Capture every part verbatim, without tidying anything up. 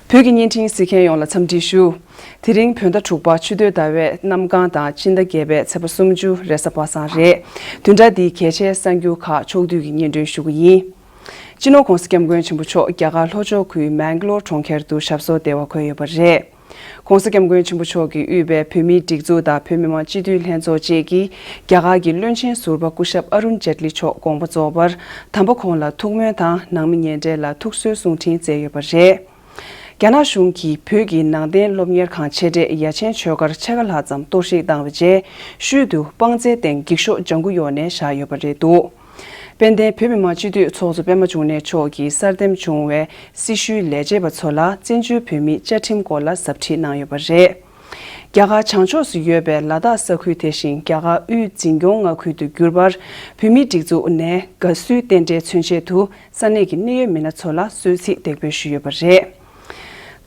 བོད་ཀྱི་བརྙན་འཕྲིན་གཟིགས་མཁན་ཡོངས་ལ་འཚམས་འདྲི་ཞུ། དེ་རིང་བོད་ཟླ་དྲུག་པ་ཆུ་སྟོད་ཟླ་བའི་གནམ་གང་དང་སྤྱི་ཟླ་བརྒྱད་པའི་ཚེས་པ་སུམ་ཅུ་རེས་གཟའ་པ་སངས་རེད། བདུན་ཕྲག་འདིའི་གལ་ཆེའི་གསར་འགྱུར་ཁག་ཕྱོགས་བསྡུས་ཀྱིས་སྙན་སྒྲོན་ཞུ་གི་ཡིན། སྤྱི་ནོར་༧གོང་ས་༧སྐྱབས་མགོན་ཆེན་པོ་མཆོག་རྒྱ་གར་ལྷོ་ཕྱོགས་ཁུལ་མེང་ལོར་གྲོང་ཁྱེར་དུ་ཞབས་སོར་བདེ་བར་འཁོད་ཡོད་པ་རེད། ༸གོང་ས་༧སྐྱབས་མགོན་ཆེན་པོ་མཆོག་གིས་དབུས་པའི་བོད་མིའི་སྒྲིག་འཛུགས་དང་བོད་མི་མང་སྤྱི་འཐུས་ལྷན་ཚོགས་བཅས་ཀྱིས་རྒྱ་གར་གྱི་བློན་ཆེན་ཟུར་པ་སྐུ་ཞབས་ཨ་རུན་ཇེཊ་ལི་མཆོག་དགོངས་པ་རྫོགས་པར་དམ་པ་ཁོང་ལ་ཐུགས་སྨོན་དང་ནང་མི་ཉེ་འབྲེལ་ལ་ཐུགས་གསོའི་གསུང་འཕྲིན་བསྩལ་ཡོད་པ་རེད། རྒྱ་ནག་གཞུང་གིས་བོད་ཀྱི་ནང་བསྟན་སློབ་གཉེར་ཁང་ཆེ་གྲས་ཡ་ཆེན་ཆོས་སྒར་ཕྱེད་ཀ་ལྷག་ཙམ་གཏོར་བཤིག་བཏང་བའི་རྗེས། ཤུལ་དུ་དཔང་རྩའི་སྟེང་འགྱིག་ཤོག་ལྗང་གུ་གཡོགས་ནས་བཞག་ཡོད་པ་རེད་འདུག་དཔལ་ལྡན་བོད་མི་མང་སྤྱི་འཐུས་ཚོགས་གཙོ་པད་མ་འབྱུང་གནས་མཆོག་གིས་གསར་འདེམས་བྱུང་བའི་སྲི་ཞུའི་ལས་བྱེད་པ་ཚོ་ལ་བཙན་བྱོལ་བོད་མིའི་བཅའ་ཁྲིམས་སྐོར་ལ་ཟབ་ཁྲིད་གནང་ཡོད་པ་རེད། རྒྱ་གར་བྱང་ཕྱོགས་སུ་ཡོད་པའི་ལ་དྭགས་ས་ཁུལ་དེ་བཞིན་རྒྱ་གར་དབུས་འཛིན་སྐྱོང་མངའ་ཁུལ་དུ་གྱུར་པར་བོད་མིའི་སྒྲིག་འཛུགས་ནས་དགའ་བསུའི་རྟེན་འབྲེལ་མཚོན་ཆེད་དུ་ས་གནས་ཀྱི་གནད་ཡོད་མི་སྣ་ཚོ་ལ་གསོལ་ཚིགས་འདེགས་འབུལ་ཞུས་ཡོད་པ་རེད།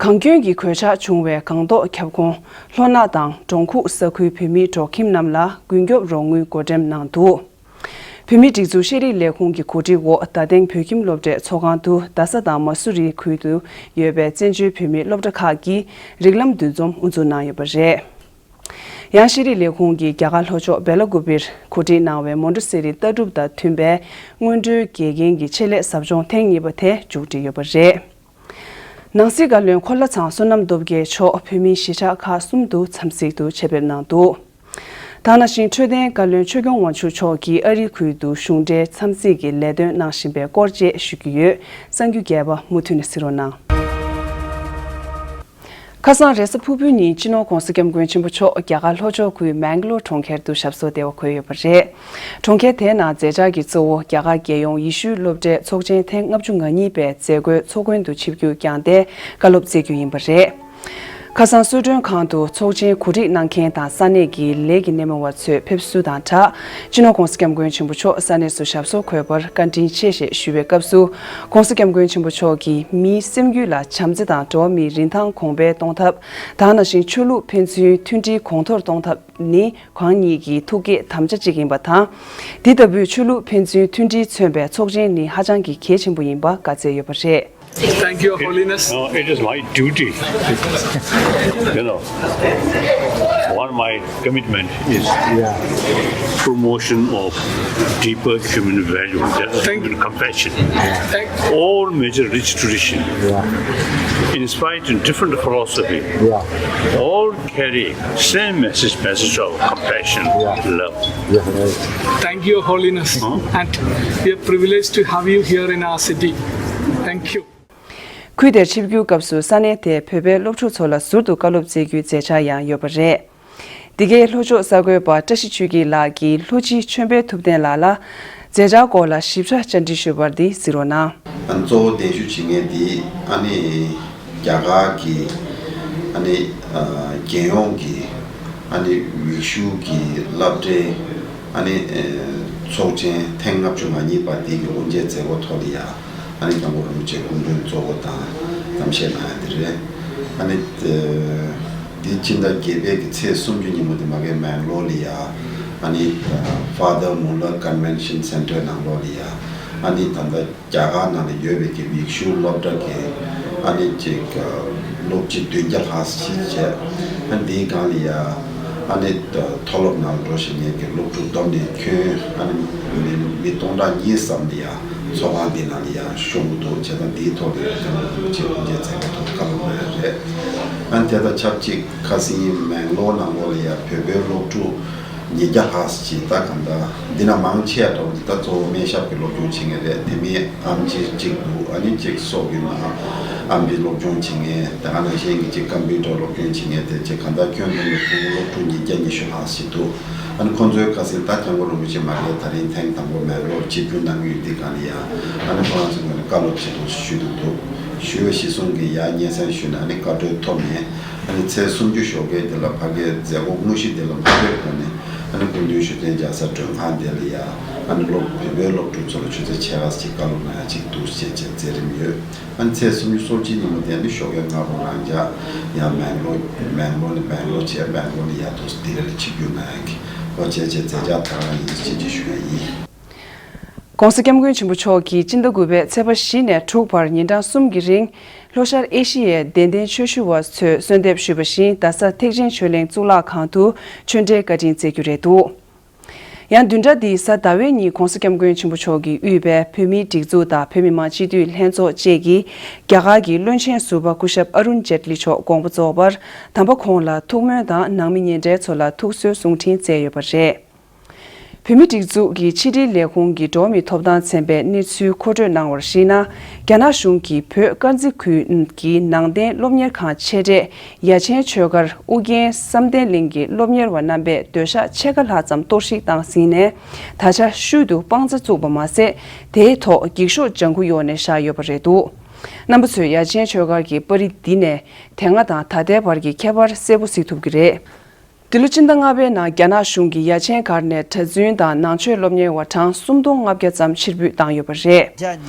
གངས་སྐྱོན་གྱི་གོད་ཆག་བྱུང་བའི་སྒང་ཏོག་ཁྱབ་ཁོངས་ལྷོ་ནག་དང་འབྲོང་ཁུག་ས་ཁུལ་བོད་མིའི་འབྲོག་ཁྱིམ་རྣམས་ལ་མགོན་སྐྱོབ་རོགས་དངུལ་བགོ་འགྲེམས་གནང་འདུག་བོད་མིའི་སྒྲིག་འཛུགས་ཤེས་རིག་ལས་ཁུངས་ཀྱི་གོ་སྒྲིག་འོག་རྡ་སྟེང་བོད་ཁྱིམ་སློབ་གྲྭའི་ཚོགས་ཁང་དུ་རྡ་ས་དང་མ་སུ་རིའི་ཁུལ་དུ་ཡོད་པའི་བཙན་བྱོལ་བོད་མིའི་སློབ་གྲྭ་ཁག་གིས་རིགས་ལམ་འདུ་འཛོམས་དབུ་འཛུགས་གནང་ཡོད་པ་རེད། ཡང་ཤེས་རིག་ལས་ཁུངས་ཀྱིས་རྒྱ་གར་ལྷོ་ཕྱོགས་སྦེ་ལ་ཀུ་པེར་གོ་སྒྲིག་གནང་བའི་མོན་ཊོ་སི་རི་ལྟ་གྲུབ་དང་མཐུན་པའི་སྔོན་འགྲོའི་དགེ་རྒན་གྱི་ཆེད་ལས་ཟབ་སྦྱོང་ཐེངས་གཉིས་པ་དེ་མཇུག་སྒྲིལ་ཡོད་པ་རེད། ནང་སྲིད་བཀའ་བློན་འཁོར་ལྷ་ཚང་བསོད་ནམས་སྟོབས་རྒྱལ་མཆོག་བོད་མིའི་གཞིས་ཆགས་ཁག་གསུམ་དུ་འཚམས་གཟིགས་དུ་ཆེད་ཕེབས་གནང་འདུག་ད་ནང་བཞིན་འཕྲོད་བསྟེན་བཀའ་བློན་ཆོས་སྐྱོང་དབང་ཕྱུག་མཆོག་གིས་ཨ་རིའི་ཁུལ་དུ་གཞུང་འབྲེལ་འཚམས་གཟིགས་ཀྱི་ལས་དོན་གནང་བཞིན་པའི་སྐོར་བཅས་ཞུ་རྒྱུ་ཡོད། གསར་འགྱུར་རྒྱས་པ་མུ་མཐུད་ནས་གཟིགས་རོགས་གནང་། ཁ་སང་རེས་གཟའ་ཕུར་བུའི་ཉིན་སྤྱི་ནོར་༸གོང་ས་༸སྐྱབས་མགོན་ཆེན་པོ་མཆོག་རྒྱ་གར་ལྷོ་ཕྱོགས་ཁུལ་མེང་ལོར་གྲོང་ཁྱེར་དུ་ཞབས་སོར་བདེ་བར་འཁོད་ཡོད་པ་རེད། གྲོང་ཁྱེར་དེའི་ནང་མཛད་འཆར་གྱི་གཙོ་བོ་རྒྱ་གར་རྒྱལ་ཡོངས་ཡེ་ཤུའི་སློབ་གྲྭའི་ཚོགས་ཆེན་ཐེངས་ལྔ་བཅུ་ང་གཉིས་པའི་མཛད་སྒོའི་ཚོགས་མགོན་དུ་ཆིབས་བསྒྱུར་བསྐྱངས་ཏེ་བཀའ་སློབ་སྩལ་རྒྱུ་ཡིན་པ་རེད། ཁ་སང་གསོལ་མགྲོན་ཁང་དུ་ཚོགས་ཆེན་གོ་སྒྲིག་གནང་མཁན་དང་ས་གནས་ཀྱི་ལས་ཀྱི་སྣེ་མོ་བ་ཚོས་ཕེབས་བསུ་དང་སྦྲགས། སྤྱི་ནོར་༸གོང་ས་༸སྐྱབས་མགོན་ཆེན་པོ་མཆོག་ས་གནས་སུ་ཞབས་སོར་འཁོད་པར་བཀའ་དྲིན་ཆེ་ཞེས་ཞུ་བའི་སྐབས་སུ། ༸གོང་ས་༸སྐྱབས་མགོན་ཆེན་པོ་མཆོག་གིས་མིའི་སེམས་རྒྱུད་ལ་བྱམས་བརྩེ་དང་འགྲོ་བ་མིའི་རིན་ཐང་གོང་འཕེལ་གཏོང་ཐབས། ད་ག་ནང་བཞིན་ཆོས་ལུགས་ཕན་ཚུན་མཐུན་སྒྲིལ་གོང་མཐོར་གཏོང་ཐབས་ནི་གང་ཉིད་ཀྱི་ཐུགས་བསྐྱེད་དམ་བཅའ་གཅིག་ཡིན་པ་དང་། འདི་ལྟ་བུའི་ཆོས་ལུགས་ཕན་ཚུན་མཐུན་སྒྲིལ་མཚོན་པའི་ཚོགས་ཆེན་ནི་ཧ་ཅང་གི་གལ་ཆེན་པོ་ཡིན་པ་བཀའ་སྩལ་ཡོད་པ་རེད། Thank you, Your Holiness. No, it is my duty. You know, one, my commitment is promotion of deeper human value, that is human compassion. All major rich tradition, in spite of different philosophy, all carry same message, message of compassion, love. Thank you, Your Holiness. And we are privileged to have you here in our city. Thank you. ཁུལ་དེར་ཆིབས་བསྒྱུར་སྐབས་སུ་ས་གནས་དེའི་བོད་པའི་སློབ་ཕྲུག་ཚོ་ལ་ཟུར་དུ་བཀའ་སློབ་སྩལ་རྒྱུའི་མཛད་འཆར་ཡང་ཡོད་པ་རེད། འདི་གའི་ལྷོ་ཕྱོགས་གསར་འགོད་པ་བཀྲ་ཤིས་ཆོས་སྐྱིད་ལགས་ཀྱིས་ལྷོ་སྤྱི་ཆོས་འཕེལ་ཐུབ་བསྟན་ལགས་ལ་མཛད་འཆར་སྐོར་ལ་ཞིབ་ཕྲ་བཅར་འདྲི་ཞུས་པར་འདི་གཟིགས་རོགས་གནང་། ཨ་ནི་གཙོ་བོ་གདན་ཞུ་བྱེད་མཁན་དེ་ཨ་ནི་རྒྱ་གར་གྱི་ཨ་ནི་ཨ་རྒྱལ་ཡོངས་ཀྱི་ཨ་ནི་ཡེ་ཤུ་གི་སློབ་གྲྭའི་ཨ་ནི་ཨ་ཚོགས་ཆེན་ཐེངས་ལྔ་བཅུ་ང་གཉིས་པ་དེ་གི་དབུ་འབྱེད་མཛད་སྒོ་ཐོག་ལ་ཡ། ཨ་ནི་སྐྱབས་མགོན་རིན་པོ་ཆེ་སྐུ་མགྲོན་གཙོ་བོ་དང་གཏམ་བཤད་གནང་ཡ་དེ་རེད། ཨ་ནི་དེ་སྤྱི་ཟླ་བརྒྱད་པའི་གི་ཚེས་སུམ་ཅུ་ཉིན་མོ་དེ་མ་གི་མེང་ལོར་ལ་ཡ། ཨ་ནི་Father Muller Convention Center ནང་ལོགས་ལ་ཡ། ཨ་ནི་ད་ལྟ་རྒྱ་གར་ནང་ལ་ཡོད་པའི་གི་ཡེ་ཤུ་སློབ་གྲྭ་གི་ཨ་ནི་ཅིག་སློབ་སྤྱི་བདུན་བརྒྱ་ལྷག་ཞིག་བྱས། ཨ་ནི་དེའི་སྒང་ལ་ཡ། ཨ་ནི་མཐོ་སློབ་ནང་འགྲོ་བཞིན་ངེད་ཀྱི་སློབ་ཕྲུག་བསྡོམས་ནས་ཁྱོན་ཨ་ནི་མི་མི་སྟོང་ཕྲག་གཉིས་ཙམ་ལ་ཡ་ཚོགས་ཁང་འདི་ནང་ལ་ཡ་ཤོང་གི་འདུག་བྱས་ཙང་འདིའི་ཐོག་ལ་ཡ་སྐྱབས་མགོན་རིན་པོ་ཆེ་དབུ་འབྱེད་མཛད་སྒོ་ཐོག་བཀའ་སློབ་གནང་ཡ་རེད། ཨ་ནི་དེ་དང་ཆབས་ཅིག་ཁ་སང་མེང་ལོར་ནང་ལོགས་ལ་ཡ་བོད་པའི་སློབ་ཕྲུག་ཉིས་བརྒྱ་ལྷག་ཅིག་ད་གང་ལྟར་འདི་ན་མང་ཆེ་བ་འདྲ་བོ་འདི་ད་གཙོ་བོ་སྨན་ཞབས་ཀྱི་སློབ་སྦྱོང་བྱེད་མཁན་རེད། དེ་མིན་ཨེམ་ཆི་གཅིག་འདུག་ཨ་ནི་གཅིག་སོག་གི་ནང་ཨེམ་བི་སློབ་སྦྱོང་བྱེད་མཁན། དེ་ག་ནང་བཞིན་གྱི་གཅིག་ཀམ་པུ་ཊར་སློབ་སྦྱོང་བྱེད་མཁན། དེ་གཅིག་གང་ལྟར་ཁྱོན་བསྡོམས་ནས་ཕྲུ་གུ་སློབ་ཕྲུག་ཉིས་བརྒྱ་ཉི་ཤུ་ལྷག་ཞིག་འདུག་ཨ་ནི་ཁོང་ཚོའི་ཁ་སང་ད་སྐྱབས་མགོན་རིན་པོ་ཆེ་མ་གིར་ད་རིང་ཐེངས་དང་པོ་མེང་ལོར་ཆིབས་བསྒྱུར་གནང་གི་ཡོད་དུས་སྒང་ལ་ཡ། ཨ་ནི་ཁོ་རང་ཚོའི་ངོས་ནས་བཀའ་སློབ་ཅིག་ཏུ་ཞུས་འདུག་ཞུས་པ་གཞིར་བཟུང་གིས་ཡར་སྙན་སེང་ཞུས་ནས་ཨ་ནི་བཀའ་འཁྲོལ་ཐོབ་ནས། ཨ་ནི་ཚེས་སུམ་ཅུ་ཞོགས་ཀས་དེ་ལ་ཕ་གིའི་མཛད་སྒོ་དངོས་གཞི་དེ་ལ་མ་ཕེབས་གོང་ནས་ཨ་ནི་སྐུ་མདུན་ཞུ་རྟེན་རྒྱལ་ས་མགྲོན་ཁང་དེ་ལ་ཡ། ཨ་ནི་སློབ་བོད་པའི་སློབ་ཕྲུག་ཚོ་ལ་ཆུ་ཚོད་ཕྱེད་ཀ་ཙམ་ཅིག་བཀའ་སློབ་གནང་ཡ་ཅིག་འདུག་ཅེས་བྱས་མཛད་རིམ་ཡོད། ཨ་ནི་ཚེས་སུམ་ཅུ་སོ་གཅིག་ཉིན་མོ་དེ་ནི་ཞོགས་ཀས་སྔ་པོ་རང་འཇགས་ཡང་མེང་ལོར་མེང་ལོར་ནས་མེང་ལོར་བྱས་མེང་ལོར་ནས་ཡར་དུ་ལྡི་ལི་ལ་ཆིབས་བསྒྱུར་གནང་ཡ་གི་ལོ་བྱས་བྱས་མཛད་འཆར་དེ་རང་ཡིན་ཅེས་ཅིག་ཞུ་ཡ་ཡིན། ༸གོང་ས་༸སྐྱབས་མགོན་ཆེན་པོ་མཆོག་གིས་སྤྱི་ཟླ་དགུ་པའི་ཚེས་པ་བཞི་ནས་དྲུག་བར་ཉིན་གྲངས་གསུམ་གྱི་རིང་ ལྷོ་ཤར་ཨེ་ཤི་ཡའི་དད་ལྡན་ཆོས་ཞུ་བ་ཚོས་གསོལ་འདེབས་ཞུས་པ་བཞིན། རྡ་ས་ཐེག་ཆེན་ཆོས་གླིང་གཙུག་ལག་ཁང་དུ་ཆོས་འབྲེལ་བཀའ་དྲིན་སྩལ་རྒྱུ་རེད་འདུག་ཡང་བདུན་ཕྲག་འདིའི་གཟའ་ཟླ་བའི་ཉིན་༸གོང་ས་༸སྐྱབས་མགོན་ཆེན་པོ་མཆོག་གིས་དབུས་པའི་བོད་མིའི་སྒྲིག་འཛུགས་དང་བོད་མི་མང་སྤྱི་འཐུས་ལྷན་ཚོགས་བཅས་ཀྱིས་རྒྱ་གར་གྱི་བློན་ཆེན་ཟུར་པ་སྐུ་ཞབས་ཨ་རུན་ཇེཊ་ལི་མཆོག་དགོངས་པ་རྫོགས་པར། དམ་པ་ཁོང་ལ་ཐུགས་སྨོན་དང་ནང་མི་ཉེ་འབྲེལ་ཚོ་ལ་ཐུགས་གསོའི་གསུང་འཕྲིན་བསྩལ་ཡོད་པ་རེད། བོད་མིའི་སྒྲིག་འཛུགས་ཀྱི་ཕྱི་དྲིལ་ལས་ཁུངས་ཀྱི་འགྲོ་བ་མིའི་ཐོབ་ཐང་ཚན་པས་གནས་ཚུལ་མཁོ་སྤྲོད་གནང་བར་གཞིགས་ན། རྒྱ་ནག་གཞུང་གིས་བོད་དཀར་མཛེས་ཁུལ་གྱི་ནང་བསྟན་སློབ་གཉེར་ཁང་ཆེ་གྲས་ཡ་ཆེན་ཆོས་སྒར་ཨུ་རྒྱན་བསམ་གཏན་གླིང་གི་སློབ་གཉེར་བ་རྣམ་པས་སྡོད་ཤག་ཕྱེད་ཀ་ལྷག་ཙམ་གཏོར་བཤིག་བཏང་ཟིན་ནས། ད་ཆ་ཤུལ་དུ་སྤང་རྩྭ་བཙུགས་པ་མ་ཟད། དེའི་ཐོག་འགྱིག་ཤོག་ལྗང་ཁུ་གཡོགས་ནས་བཞག་ཡོད་པ་རེད་འདུག་རྣམ་པ་ཚོས་ཡ་ཆེན་ཆོས་སྒར་གྱི་པར་རིས་འདི་ནས་དེ་སྔ་དང་ད་ལྟའི་བར་གྱི་ཁྱད་པར་གསལ་པོ་གཟིགས་ཐུབ་ཀྱི་རེད། འདི་ལོ་སྤྱི་ཟླ་ལྔ་པའི་ནང་རྒྱ་ནག་གཞུང་གིས་ཡ་ཆེན་སྒར་ནས་གྲྭ་བཙུན་དང་ནང་ཆོས་སློབ་གཉེར་བ་གྲངས་སུམ་སྟོང་ལྔ་བརྒྱ་ཙམ་ཕྱིར་འབུད་བཏང་ཡོད་པ་རེད།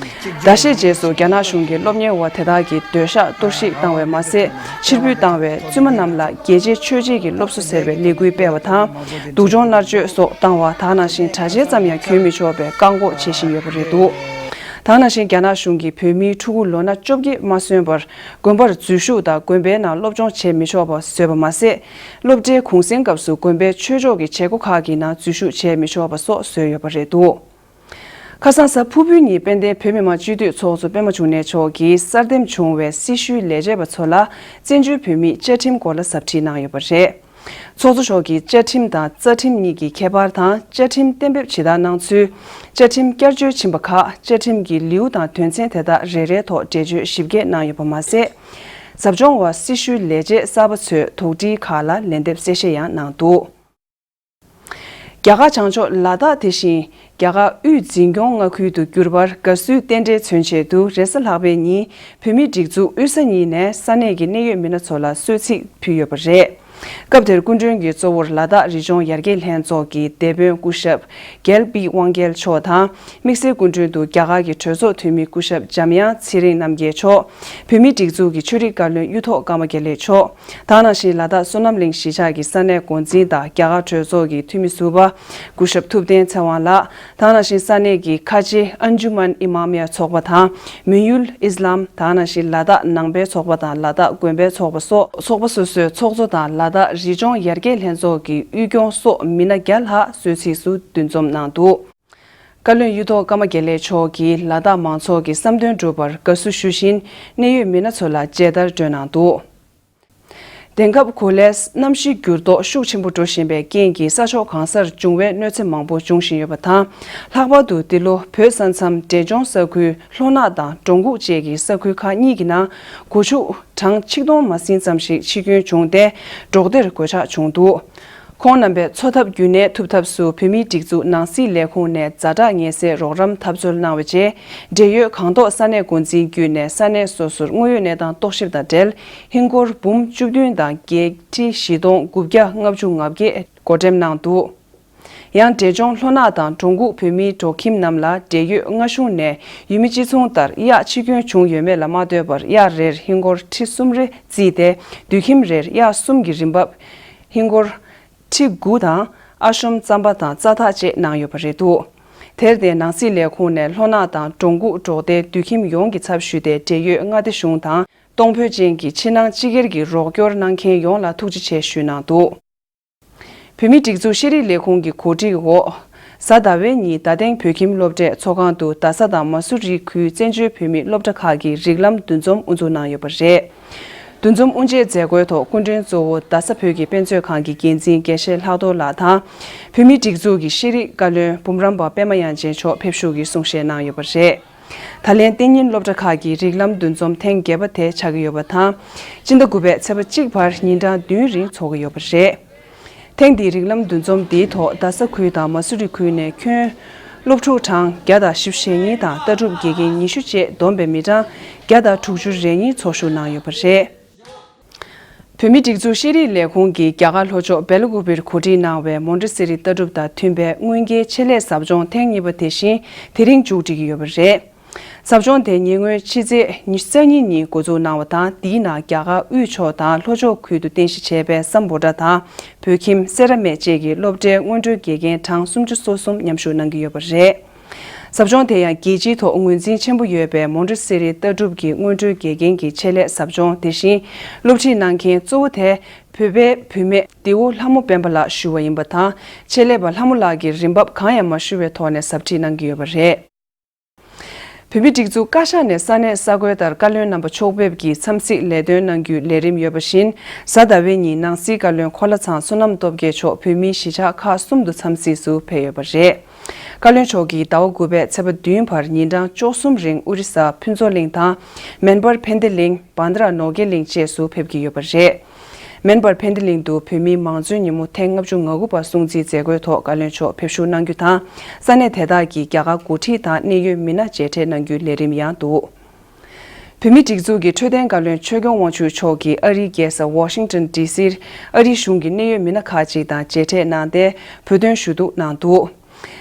ཟླ་ཤས་རྗེས་སུ་རྒྱ་ནག་གཞུང་གིས་སློབ་གཉེར་བ་དེ་དག་གི་སྡོད་ཤག་གཏོར་བཤིག་བཏང་བས་མ་ཟད། ཕྱིར་འབུད་བཏང་བའི་བཙུན་མ་རྣམས་ལ་རྒྱལ་གཅེས་ཆོས་གཅེས་ཀྱི་སློབ་གསོ་ཟེར་བའི་ལས་འགུལ་སྤེལ་བ་དང་། སྡུག་སྦྱོང་མནར་གཅོད་སོགས་བཏང་བ་དག་ནང་བཞིན་གྲྭ་ཆས་ཙམ་ཡང་གྱོན་མི་ཆོག་པའི་བཀག་འགོག་བྱེད་བཞིན་ཡོད་པ་རེད་འདུག་དག་ནང་བཞིན་རྒྱ་ནག་གཞུང་གིས་བོད་མིའི་ཕྲུ་གུ་ལོ་ན་བཅོ་བརྒྱད་མ་སོན་པར་དགོན་པར་འཛུལ་ཞུགས་དང་དགོན་པའི་ནང་སློབ་སྦྱོང་བྱེད་མི་ཆོག་པ་བཟོས་པ་མ་ཟད། སློབ་གྲྭའི་གུང་གསེང་སྐབས་སུ་དགོན་པའི་ཆོས་ཕྱོགས་ཀྱི་བྱེད་སྒོ་ཁག་གི་ནང་འཛུལ་ཞུགས་བྱེད་མི་ཆོག་པ་སོགས་བཟོས་ཡོད་པ་རེད་འདུག་ཁ་སང་གཟའ་ཕུར་བུའི་ཉིན་དཔལ་ལྡན་བོད་མི་མང་སྤྱི་འཐུས་ཚོགས་གཙོ་པད་མ་འབྱུང་གནས་མཆོག་གིས་གསར་འདེམས་བྱུང་བའི་སྲི་ཞུའི་ལས་བྱེད་པ་ཚོ་ལ་བཙན་བྱོལ་བོད་མིའི་བཅའ་ཁྲིམས་སྐོར་ལ་ཟབ་ཁྲིད་གནང་ཡོད་པ་རེད། ཚོགས་གཙོ་མཆོག་གིས་བཅའ་ཁྲིམས་དང་རྩ་ཁྲིམས་གཉིས་ཀྱི་ཁྱད་པར་དང་། བཅའ་ཁྲིམས་གཏན་འབེབས་ཇི་ལྟར་གནང་ཚུལ། བཅའ་ཁྲིམས་བསྐྱར་བཅོས་ཕྱིན་པ་ཁག་བཅའ་ཁྲིམས་ཀྱི་ལེའུ་དང་དོན་ཚན་དེ་དག་རེ་རེའི་ཐོག་འགྲེལ་བརྗོད་ཞིབ་རྒྱས་གནང་ཡོད་པ་མ་ཟད། ཟབ་སྦྱོང་བ་སྲི་ཞུའི་ལས་བྱེད་གསར་པ་ཚོས་དོགས་འདྲིའི་ཁག་ལ་ལན་འདེབས་གསལ་བཤད་ཡང་གནང་འདུག་རྒྱ་གར་བྱང་ཕྱོགས་ལ་དྭགས་དེ་བཞིན་རྒྱ་གར་དབུས་འཛིན་སྐྱོང་མངའ་ཁུལ་དུ་གྱུར་པར་དགའ་བསུའི་རྟེན་འབྲེལ་མཚོན་ཆེད་དུ་རེས་གཟའ་ལྷག་པའི་ཉིན་བོད་མིའི་སྒྲིག་འཛུགས་དབུས་ས་གཉིས་ནས་ས་གནས་ཀྱི་གནད་ཡོད་མི་སྣ་ཚོ་ལ་གསོལ་ཚིགས་ཕུལ་ཡོད་པ་རེད། སྐབས་དེར་སྐུ་མགྲོན་གྱི་གཙོ་བོར་ལ་དྭགས་རི་ལྗོངས་ཡར་རྒྱས་ལྷན་ཚོགས་ཀྱི་སྡེ་དཔོན་སྐུ་ཞབས་རྒྱལ་པི་དབང་རྒྱལ་མཆོག་དང་། དམིགས་བསལ་སྐུ་མགྲོན་དུ་རྒྱ་གར་གྱི་གྲོས་ཚོགས་འཐུས་མི་སྐུ་ཞབས་འཇམ་དབྱངས་ཚེ་རིང་རྣམ་རྒྱལ་མཆོག་བོད་མིའི་སྒྲིག་འཛུགས་ཀྱི་ཆོས་རིག་བཀའ་བློན་གཡུ་ཐོག་ཀརྨ་དགེ་ལེགས་མཆོག་དེ་ནང་བཞིན་ལ་དྭགས་བསོད་ནམས་གླིང་གཞིས་ཆགས་ཀྱི་ས་གནས་འགོ་འཛིན་དང་རྒྱ་གར་གྲོས་ཚོགས་ཀྱི་འཐུས་མི་ཟུར་པ་སྐུ་ཞབས་ཐུབ་བསྟན་ཚེ་དབང་ལགས། དེ་ནང་བཞིན་ས་གནས་ཀྱི་ཁ་ཆེ་ཨན་ཇུ་མན་ཨི་མ་མི་ཡ་ཚོགས་པ་དང་མུན་ཡུལ་ཨིས་ལམ། དེ་ནང་བཞིན་ལ་དྭགས་ནང་པའི་ཚོགས་པ་དང་ལ་དྭགས་དགོན་པའི་ཚོགས་པ་སོགས་ཚོགས་པ་སོ་སོའི་ཚོགས་གཙོ་དང་ལ་དྭགས་རི་ལྗོངས་ཡར་རྒྱས་ལྷན་ཚོགས་ཀྱི་དབུས་སྐྱོང་སོགས་མི་སྣ་བརྒྱ་ལྷག་གསོལ་ཚིགས་སུ་འདུ་འཛོམས་གནང་འདུག་བཀའ་བློན་གཡུ་ཐོག་ཀརྨ་དགེ་ལེགས་མཆོག་གིས་ལ་དྭགས་མང་ཚོགས་ཀྱི་བསམ་དོན་འགྲུབ་པར་དགའ་བསུ་ཞུ་བཞིན། གནད་ཡོད་མི་སྣ་ཚོ་ལ་མཇལ་དར་སྒྲོན་གནང་འདུག་དེང་སྐབས་གོ་ལའི་གནམ་གཤིས་འགྱུར་ལྡོག་ཤུགས་ཆེན་པོ་འགྲོ་བཞིན་པའི་རྐྱེན་གྱིས་ས་ཕྱོགས་གང་སར་འབྱུང་བའི་གནོད་འཚེ་མང་པོ་འབྱུང་བཞིན་ཡོད་པ་དང་། ལྷག་པར་དུ་འདི་ལོ་བོད་ས་མཚམས་འབྲས་ལྗོངས་ས་ཁུལ་ལྷོ་ནག་དང་འབྲོང་ཁུག་བཅས་ཀྱི་ས་ཁུལ་ཁག་གཉིས་ཀྱི་ནང་སྒོ་ཕྱུགས་གྲངས་ཆིག་སྟོང་མ་ཟིན་ཙམ་ཞིག་འཆི་སྐྱོན་བྱུང་སྟེ། འབྲོག་སྡེར་གོད་ཆག་བྱུང་འདུག་ཁོང་རྣམ་པས་འཚོ་ཐབས་རྒྱུན་གནས་ཐུབ་ཐབས་སུ་བོད་མིའི་སྒྲིག་འཛུགས་ནང་སྲིད་ལས་ཁུངས་ནས་ཛ་དྲག་ངལ་སེལ་རོགས་རམ་འཐབ་རྩོད་གནང་བའི་རྗེས། འབྲེལ་ཡོད་གང་ཐོག་ས་གནས་འགོ་འཛིན་བརྒྱུད་ནས་ས་གནས་སོ་སོར་དངོས་ཡོད་གནས་སྟངས་རྟོག་ཞིབ་དང་འབྲེལ། ཧིན་སྒོར་འབུམ་བཅུ་བདུན་དང་བརྒྱད་ཁྲི་བཞི་སྟོང་དགུ་བརྒྱ་ལྔ་བཅུ་ང་བརྒྱད་བགོ་འགྲེམས་གནང་འདུག་ཡང་འབྲས་ལྗོངས་ལྷོ་ནག་དང་འབྲོང་ཁུག་བོད་མིའི་འབྲོག་ཁྱིམ་རྣམས་ལ་འབྲེལ་ཡོད་མངའ་གཞུང་ནས་ཡུལ་མི་སྤྱི་མཚུངས་ལྟར་གཡག་འཆི་སྐྱོན་བྱུང་ཡོད་མེད་ལ་མ་ལྟོས་པར། གཡག་རེར་ཧིན་སྒོར་ཁྲི་གསུམ་རེ་བརྩིས་ཏེ། དུད་ཁྱིམ་རེར་གཡག་གསུམ་གྱི་རིན་འབབ་ཧིན་སྒོར་ཁྲི་དགུ་དང་། ཨ་ཤོམ་རྩམ་པ་དང་རྩྭ་ཐག་བཅས་གནང་ཡོད་པ་རེད་འདུག་དེར་བརྟེན་ནང་སྲིད་ལས་ཁུངས་ནས་ལྷོ་ནག་དང་འབྲོང་ཁུག་འབྲོག་སྡེའི་དུད་ཁྱིམ་ཡོངས་ཀྱི་ཚབ་ཞུས་ཏེ། འབྲེལ་ཡོད་མངའ་སྡེ་གཞུང་དང་གཏོང་ཕོད་ཅན་གྱི་ཕྱི་ནང་སྤྱི་སྒེར་གྱི་རོགས་སྐྱོར་གནང་མཁན་ཡོངས་ལ་ཐུགས་རྗེ་ཆེ་ཞུས་གནང་འདུག་བོད་མིའི་སྒྲིག་འཛུགས་ཤེས་རིག་ལས་ཁུངས་ཀྱི་གོ་སྒྲིག་འོག་གཟའ་ཟླ་བའི་ཉིན་རྡ་སྟེང་བོད་ཁྱིམ་སློབ་གྲྭའི་ཚོགས་ཁང་དུ་རྡ་ས་དང་མ་སུ་རི་ཁུལ་བཙན་བྱོལ་བོད་མིའི་སློབ་གྲྭ་ཁག་གི་རིགས་ལམ་འདུ་འཛོམས་དབུ་འཛུགས་གནང་ཡོད་པ་རེད། འདུ་འཛོམས་དབུ་འབྱེད་མཛད་སྒོའི་ཐོག་སྐུ་མགྲོན་གཙོ་བོ་རྡ་ས་བོད་ཀྱི་དཔེ་མཛོད་ཁང་གི་འགན་འཛིན་དགེ་བཤེས་ལྷག་རྡོར་ལགས་དང་། བོད་མིའི་སྒྲིག་འཛུགས་ཀྱི་ཤེས་རིག་བཀའ་བློན་འབུམ་རམས་པ་པད་མ་དབྱངས་ཅན་མཆོག་ཕེབས་བཞུགས་ཀྱིས་གསུང་བཤད་གནང་ཡོད་པ་རེད། ད་ལན་གཏན་ཉིན་སློབ་གྲྭ་ཁག་གི་རིགས་ལམ་འདུ་འཛོམས་ཐེངས་བརྒྱད་པ་དེ་ཆགས་ཀྱི་ཡོད་པ་དང་། སྤྱི་ཟླ་དགུ་པའི་ཚེས་པ་གཅིག་བར་ཉིན་གྲངས་བདུན་རིང་འཚོགས་ཀྱི་ཡོད་པ་རེད། ཐེངས་འདིའི་རིགས་ལམ་འདུ་འཛོམས་འདིའི་ཐོག་རྡ་ས་ཁུལ་དང་མ་སུ་རི་ཁུལ་ནས་ཁྱོན་སློབ་ཕྲུག་གྲངས་བརྒྱ་དང་བཞི་བཅུ་ཞེ་གཉིས་དང་ལྟ་གྲུབ་དགེ་རྒན་ཉི་ཤུ་བཅས་བསྡོམས་པའི་མི་གྲངས་བརྒྱ་དང་དྲུག་ཅུ་རེ་གཉིས་ཚོགས་ཞུགས་གནང་ཡོད་པ་རེད། བོད་མིའི་སྒྲིག་འཛུགས་ཤེས་རིག་ལས་ཁུངས་ཀྱིས་རྒྱ་གར་ལྷོ་ཕྱོགས་སྦེལ་ཀོབ་པིར་གོ་སྒྲིག་གནང་བའི་མོན་ཊེ་སི་རི་ལྟ་གྲུབ་དང་མཐུན་པའི་དངོས་འགལ་ཆེད་ལས་ཟབ་སྦྱོང་ཐེངས་གཉིས་པ་དེ་བཞིན་དེ་རིང་མཇུག་སྒྲིལ་གྱི་ཡོད་པ་རེད། ཟབ་སྦྱོང་དེ་ཉེ་སྔོན་ཕྱི་ཚེས་ཉི་ཤུ་རྩ་གཉིས་ཉིན་འགོ་འཛུགས་གནང་བ་དང་། འདིའི་ནང་རྒྱ་གར་དབུས་ཕྱོགས་དང་ལྷོ་ཕྱོགས་ཁུལ་དུ་རྟེན་གཞི་བྱས་པའི་སམ་བྷོ་ཊ་དང་བོད་ཁྱིམ་སེ་ར་སྨད་བཅས་ཀྱི་སློབ་གྲྭའི་སྔོན་འགྲོའི་དགེ་རྒན་གྲངས་སུམ་ཅུ་སོ་གསུམ་མཉམ་ཞུགས་གནང་གི་ཡོད་པ་རེད། ཟབ་སྦྱོང་དེ་ཡང་རྒྱལ་སྤྱིའི་ཐོག་ངོས་འཛིན་ཆེན་པོ་ཡོད་པའི་མོན་ཊེ་སི་རི་ལྟ་གྲུབ་ཀྱི་སྔོན་འགྲོའི་དགེ་རྒན་གྱི་ཆེད་ལས་ཟབ་སྦྱོང་དེ་བཞིན་སློབ་ཁྲིད་གནང་མཁན་གཙོ་བོ་དེ་བོད་པའི་བུད་མེད་ལྡེའུ་ལྷ་མོ་སྤེན་པ་ལགས་ཞུ་བ་ཡིན་པ་དང་། ཆེད་ལས་པ་ལྷ་མོ་ལགས་ཀྱིས་རིན་འབབ་གང་ཡང་མ་ཞུ་བའི་ཐོག་ནས་ཟབ་ཁྲིད་གནང་གི་ཡོད་པ་རེད། བོད་མིའི་སྒྲིག་འཛུགས་བཀའ་ཤག་ནས་ས་གནས་ས་ཁུལ་ལྟར་བཀའ་བློན་རྣམ་པ་ཕྱོགས་ཕེབས་ཀྱིས་འཚམས་གཟིགས་ལས་དོན་གནང་རྒྱུའི་ལས་རིམ་ཡོད་པ་བཞིན། གཟའ་ཟླ་བའི་ཉིན་ནང་སྲིད་བཀའ་བློན་གོ་ལ་ཚང་བསོད་ནམས་སྟོབས་རྒྱལ་མཆོག་བོད་མིའི་གཞིས་ཆགས་ཁག་གསུམ་དུ་འཚམས་གཟིགས་སུ་ཕེབས་ཡོད་པ་རེད། བཀའ་བློན་མཆོག་གིས་ཟླ་བ་དགུ་པའི་ཚེས་པ་བདུན་བར་ཉིན་གྲངས་བཅུ་གསུམ་རིང་ཨོ་རི་ས་ཕུན་ཚོགས་གླིང་དང་། མེན་པར་ཕན་བདེ་གླིང་། བྷན་དྷ་ར་ནོ་ཀེ་གླིང་བཅས་སུ་ཕེབས་ཀྱི་ཡོད་པ་རེད། མེན་པར་ཕན་བདེ་གླིང་དུ་བོད་མིའི་མང་གཙོའི་ཉིན་མོ་ཐེངས་ལྔ་བཅུ་ང་དགུ་པ་སྲུང་བརྩིའི་མཛད་སྒོའི་ཐོག་བཀའ་བློན་མཆོག་ཕེབས་བཞུགས་གནང་རྒྱུ་དང་། ས་གནས་དེ་དག་གི་རྒྱ་གར་འགོ་ཁྲིད་དང་གནད་ཡོད་མི་སྣ་མཇལ་འཕྲད་གནང་རྒྱུའི་ལས་རིམ་ཡང་འདུག་བོད་མིའི་སྒྲིག་འཛུགས་ཀྱི་འཕྲོད་བསྟེན་བཀའ་བློན་ཆོས་སྐྱོང་དབང་ཕྱུག་མཆོག་གིས་ཨ་རིའི་རྒྱལ་ས་ཝ་ཤིང་ཏོན་ཌི་སིར་ཨ་རིའི་གཞུང་གི་གནད་ཡོད་མི་སྣ་ཁག་ཅིག་དང་མཇལ་འཕྲད་གནང་སྟེ། བོད་དོན་ཞུ་གཏུག་གནང་འདུག་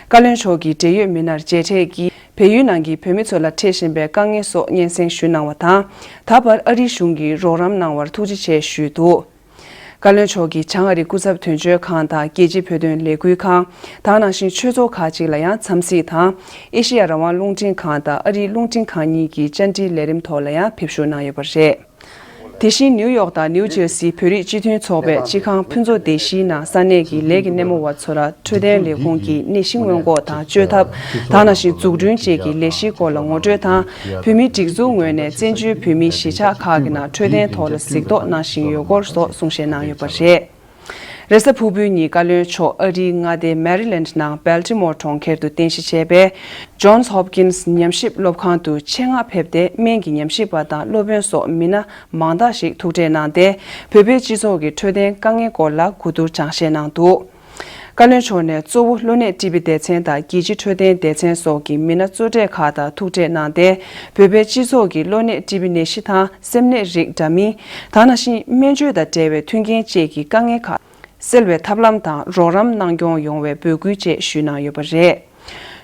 བཀའ་བློན་མཆོག་གིས་འབྲེལ་ཡོད་མི་སྣར་མཇལ་འཕྲད་ཀྱིས་བལ་ཡུལ་ནང་གི་བོད་མི་ཚོ་ལ་འཕྲད་བཞིན་པའི་དཀའ་ངལ་སོགས་སྙན་སེང་ཞུས་གནང་བ་དང་། ད་བར་ཨ་རིའི་གཞུང་གིས་རོགས་རམ་གནང་བར་ཐུགས་རྗེ་ཆེ་ཞུས་འདུག་བཀའ་བློན་མཆོག་གིས་བྱང་ཨ་རི་སྐུ་ཚབ་དོན་གཅོད་ཁང་དང་རྒྱལ་སྤྱིའི་བོད་དོན་ལས་འགུལ་ཁང་། དེ་ནང་བཞིན་ཆོས་ཚོགས་ཁག་ཅིག་ལ་ཡང་འཚམས་གཟིགས་དང་། ཨེ་ཤེ་ཡ་རང་དབང་རླུང་འཕྲིན་ཁང་དང་ཨ་རིའི་རླུང་འཕྲིན་ཁང་གཉིས་ཀྱི་བཅར་འདྲིའི་ལས་རིམ་ཐོག་ལ་ཡང་ཕེབས་བཞུགས་གནང་ཡོད་པ་རེད། དེ་བཞིན་ནིའུ་ཡོག་དང་ནིའུ་ཇར་སིའི་བོད་རིགས་སྤྱི་མཐུན་ཚོགས་པའི་སྤྱི་ཁང་ཕུན་ཚོགས་སྡེ་བཞིའི་ནང་ས་གནས་ཀྱི་ལས་ཀྱི་སྣེ་མོ་བ་ཚོ་ལ་འཕྲོད་བསྟེན་ལས་ཁུངས་ཀྱི་ནད་གཞི་སྔོན་འགོག་དང་བཅོས་ཐབས། དེ་ནང་བཞིན་འཛུགས་སྐྲུན་བཅས་ཀྱི་ལས་གཞིའི་སྐོར་ལ་ངོ་སྤྲོད་དང་། བོད་མིའི་སྒྲིག་འཛུགས་ངོས་ནས་བཙན་བྱོལ་བོད་མིའི་གཞིས་ཆགས་ཁག་གི་ནང་འཕྲོད་བསྟེན་ཐོག་ལ་གཟིགས་རྟོག་གནང་བཞིན་ཡོད་སྐོར་སོགས་གསུང་བཤད་གནང་ཡོད་པ་རེད། རེས་གཟའ་ཕུར་བུའི་ཉིན་བཀའ་བློན་མཆོག་ཨ་རིའི་མངའ་སྡེ་མེ་རི་ལེནཌ་ནང་སྦལ་ཊི་མོར་གྲོང་ཁྱེར་དུ་རྟེན་གཞི་བྱས་པའི་ཇོན་སི་ཧོབ་ཀིན་སི་ཉམས་ཞིབ་སློབ་ཁང་དུ་ཆེད་མངགས་ཕེབས་ཏེ། སྨན་གྱི་ཉམས་ཞིབ་པ་དང་སློབ་དཔོན་སོགས་མི་སྣ་མང་དག་ཞིག་ཐུག་འཕྲད་གནང་སྟེ། བོད་པའི་སྤྱི་ཚོགས་ཀྱི་འཕྲོད་བསྟེན་དཀའ་ངལ་སྐོར་ལ་གོ་བསྡུར་སྦྱང་བཤད་གནང་འདུག་བཀའ་བློན་མཆོག་ནས་གཙོ་བོ་གློ་ནད་ཊི་བི་སྡེ་ཚན་དང་རྒྱལ་སྤྱིའི་འཕྲོད་བསྟེན་སྡེ་ཚན་སོགས་ཀྱི་མི་སྣ་གཙོ་གྲས་ཁག་དང་ཐུག་འཕྲད་གནང་སྟེ། བོད་པའི་སྤྱི་ཚོགས་ཀྱི་གློ་ནད་ཊི་བི་ནད་གཞི་དང་སེམས་ནད་རིགས་འདྲ་མིན། དེ་ནང་བཞིན་སྨན་བཅོས་དང་འབྲེལ་བའི་མཐུན་རྐྱེན་བཅས་ཀྱི་དཀའ་ངལ་ཁག་སེལ་བའི་ཐབས་ལམ་དང་རོགས་རམ་གནང་སྐྱོང་ཡོང་བའི་འབོད་སྐུལ་བཅས་ཞུས་གནང་ཡོད་པ་རེད།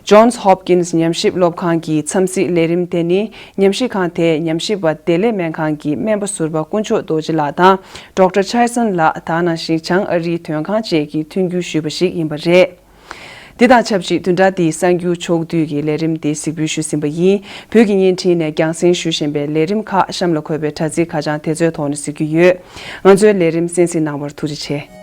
ཇོན་སི་ཧོབ་ཀིན་སི་ཉམས་ཞིབ་སློབ་ཁང་གི་འཚམས་གཟིགས་ལས་རིམ་དེ་ནི། ཉམས་ཞིབ་ཁང་དེའི་ཉམས་ཞིབ་པ་བདེ་ལེགས་སྨན་ཁང་གི་སྨན་པ་ཟུར་པ་དཀོན་མཆོག་རྡོ་རྗེ་ལགས་དང་། ཌོག་ཊར་ཆའི་སན་ལགས། དེ་ནང་བཞིན་བྱང་ཨ་རིའི་དོན་ཁང་བཅས་ཀྱིས་མཐུན་འགྱུར་ཞུས་པ་ཞིག་ཡིན་པ་རེད། འདི་དང་ཆབས་ཅིག་བདུན་ཕྲག་འདིའི་གསར་འགྱུར་ཕྱོགས་བསྡུས་ཀྱི་ལས་རིམ་འདི་གཟིགས་འབུལ་ཞུས་ཟིན་པ་ཡིན། བོད་ཀྱི་བརྙན་འཕྲིན་ནས་རྒྱང་སྲིང་ཞུ་བཞིན་པའི་ལས་རིམ་ཁག་གཤམ་ལ་འཁོད་པའི་དྲ་ཚིགས་ཁ་བྱང་དེ་ཚོའི་ཐོག་ནས་གཟིགས་རྒྱུ་ཡོད། ང་ཚོའི་ལས་རིམ་གསན་གཟིགས་གནང་བར་ཐུགས་རྗེ་ཆེ།